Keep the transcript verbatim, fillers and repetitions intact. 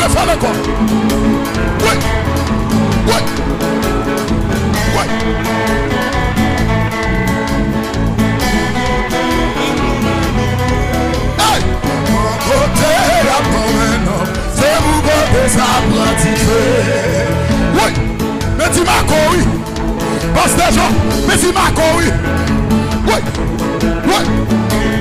Fè l ankò. Wi. Wi. Wi. Hey! Kote y ap konvenn nou, se pou kote sa pran dife. Wi. Men ti Mako, wi. Pastè Jean, men ti Mako, wi. Wi. Wi.